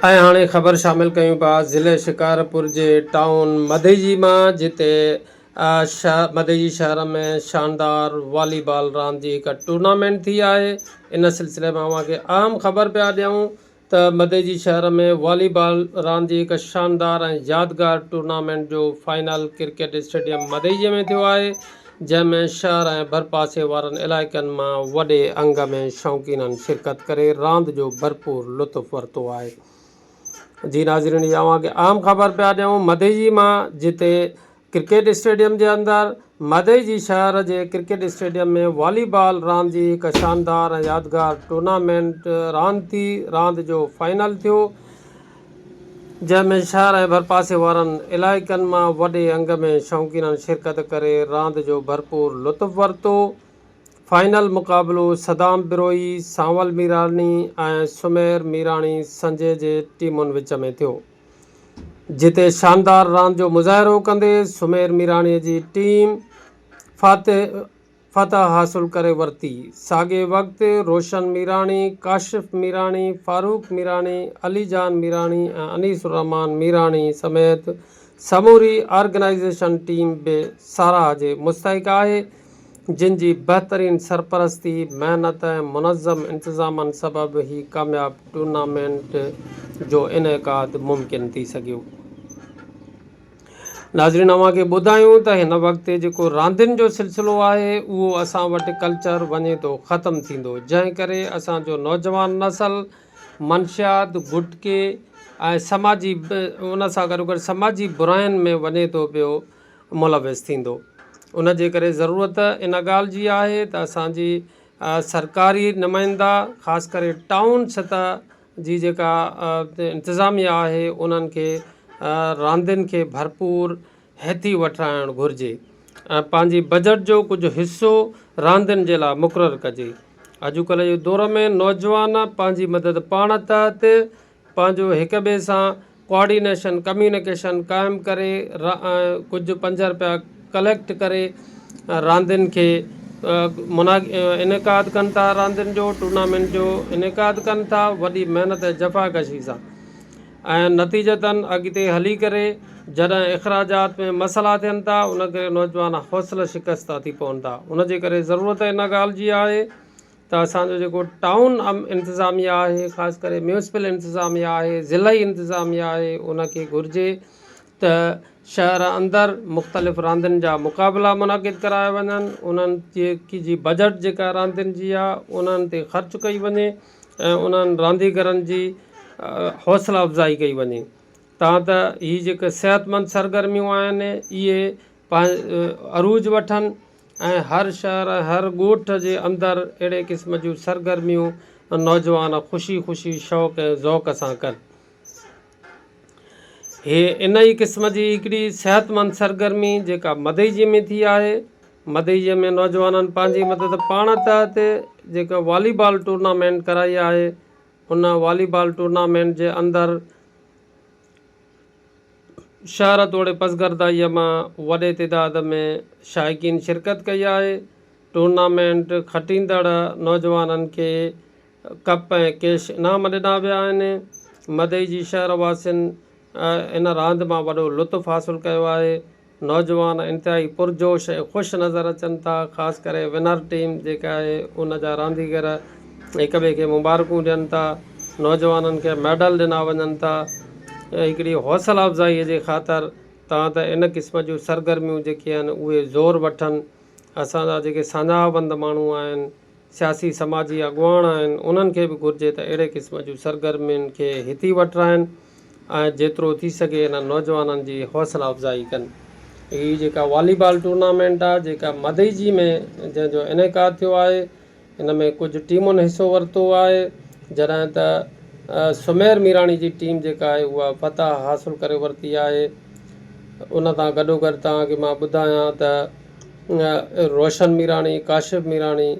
۽ هاڻي خبر شامل ڪيون پيا ضلعي شڪارپور جي ٽائون مدئجي مان جتي مدئجي شهر ۾ شاندار والي بال راند جي هڪ ٽورنامينٽ ٿي آهي ان سلسلي ۾ اوهان کي اهم خبر پيا ڏيون ته مدئجي شهر ۾ والي بال راند جي هڪ شاندار ۽ يادگار ٽورنامينٽ جو فائنل ڪرڪيٽ اسٽيڊيم مدئجي ۾ ٿيو آهي جنهن ۾ شهر ۽ ڀرپاسي وارن علائقن مان وڏي انگ ۾ شوقينن شرڪت ڪري راند جو ڀرپور لطف ورتو آهي. جي ناظرين هي اوهان کي اهم خبر پيا ڏيون مدئجي مان جتي ڪرڪيٽ اسٽيڊيم جي اندر مدئجي شهر جي ڪرڪيٽ اسٽيڊيم ۾ والي بال راند جي هڪ شاندار ۽ يادگار ٽورنامينٽ راند ٿي راند جو فائنل ٿيو جنهن ۾ شهر ۽ ڀرپاسي وارن علائقن مان وڏي انگ ۾ شوقينن شرڪت ڪري راند جو ڀرپور لطف ورتو. فائنل مقابلو صدام بروهي، سانول ميراڻي ۽ سمير ميراڻي سنجي جي ٽيمن وچ ۾ ٿيو. جتي شاندار راند جو مظاهرو ڪندي سمير ميراڻي جي ٽيم فاتح فتح حاصل ڪري ورتي. ساڳئي وقت روشن ميراڻي، ڪاشف ميراڻي، فاروق ميراڻي، علي جان ميراڻي ۽ انيس الرحمان ميراڻي سميت سموري آرگنائيزيشن ٽيم به ساراهه جي مستحق آهي، جن جي بهترين سرپرستي، محنت ۽ منظم انتظامن سبب هي ڪامياب ٽورنامينٽ جو انعقاد ممڪن ٿي سگهيو. ناظرين اوهان کي ٻڌايون ته هن وقت جيڪو راندين جو سلسلو آهي اهو اسان وٽ ڪلچر وڃي ٿو ختم ٿيندو جنهن ڪري اسان جو نوجوان نسل منشيات گٽڪي ۽ سماجي ان سان گڏو گڏ سماجي براين ۾ وڃي ٿو پيو ملوث ٿيندو ان جي ڪري ضرورت ان ڳالهه جي آهي ته اسان جي سرڪاري نمائندا خاص ڪري ٽائون سطح جي جيڪا انتظاميا آهي انهن کي راندين کي ڀرپور هٿي وٺرائڻ گهرجي ۽ پنهنجي بجيٽ جو ڪجهه حصو راندين جي لاء مقرر ڪجي. اڄڪلهه جي دور ۾ نوجوان پنهنجي مدد پاڻ تحت پنهنجو هڪ ٻئي سان ڪوآرڊينيشن ڪميونيڪيشن قائم ڪري ڪجهه پنج رپيا ڪليڪٽ ڪري راندين کي انعقاد ڪن ٿا راندين جو ٽورنامينٽ جو انعقاد ڪن ٿا وڏي محنت ۽ جفاڪشي سان ۽ نتيجتن اڳتي هلي ڪري جڏهن اخراجات ۾ مسئلا ٿين ٿا ان ڪري نوجوان حوصله شڪسته ٿي پون ٿا ان جي ڪري ضرورت ان ڳالهه جي آهي ته اسان جو جيڪو ٽائون انتظاميا آهي خاص ڪري ميونسپل انتظاميا آهي ضلعي انتظاميا آهي ان کي گهرجي ته شهر اندر مختلف راندين جا مقابلا منعقد ڪرايا وڃن انهن جي جي بجيٽ جيڪا راندين جي آهي انهن تي خرچ ڪئي وڃي ۽ انهن رانديگرن جي حوصلا افزائي ڪئي وڃي تان ته هي جيڪي صحتمند سرگرميون آهن اهي عروج وٺن ۽ هر شهر ۽ هر ڳوٺ جي اندر اهڙي قسم جون سرگرميون نوجوان خوشي خوشي شوق ۽ ذوق سان ڪن. هي ان ئي قسم جي هڪڙي صحتمند سرگرمي جيڪا مدئجي ۾ ٿي آهي. مدئجي ۾ نوجوانن پنهنجي مدد پاڻ تحت جيڪا والي بال ٽورنامينٽ ڪرائي آهي ان والي بال ٽورنامينٽ جي اندر شهر توڙي پسگردائيء مان وڏي تعداد ۾ شائقين شرڪت ڪئي آهي. ٽورنامينٽ کٽيندڙ نوجوانن کي ڪپ ۽ ڪيش انعام ڏنا ويا آهن. مدئجي شهر واسين ان راند مان وڏو لطف حاصل ڪيو آهي. نوجوان انتهائي پرجوش ۽ خوش نظر اچن ٿا، خاص ڪري ونر ٽيم جيڪا آهي ان جا رانديگر هڪ ٻئي کي مبارڪون ڏين ٿا، نوجوانن کي ميڊل ڏنا وڃن ٿا ۽ هڪڙي حوصلا افزائي جي خاطر تان ته ان قسم جون سرگرميون جيڪي آهن اهي زور وٺن، اسان جا جيڪي ساڃاهه وند ماڻهو آهن، سياسي سماجي اڳواڻ آهن انهن کي به گهرجي ته اهڙي قسم جون سرگرمين کي هٿي وٺرائن ۽ جيترو ٿي سگهي انهن نوجوانن جي حوصلا افزائي ڪن. هي جيڪا والي بال ٽورنامينٽ آهي جيڪا مدئجي ۾ جنهن جو انعقاد ٿيو آهي ان ۾ ڪجهه ٽيمن حصو ورتو آهي جڏهن ته سمير ميراڻي جي ٽيم جيڪا آهي اها فتح حاصل ڪري ورتي آهي ان سان گڏوگڏ توهان کي مان ٻڌايان ته روشن ميراڻي، ڪاشف ميراڻي،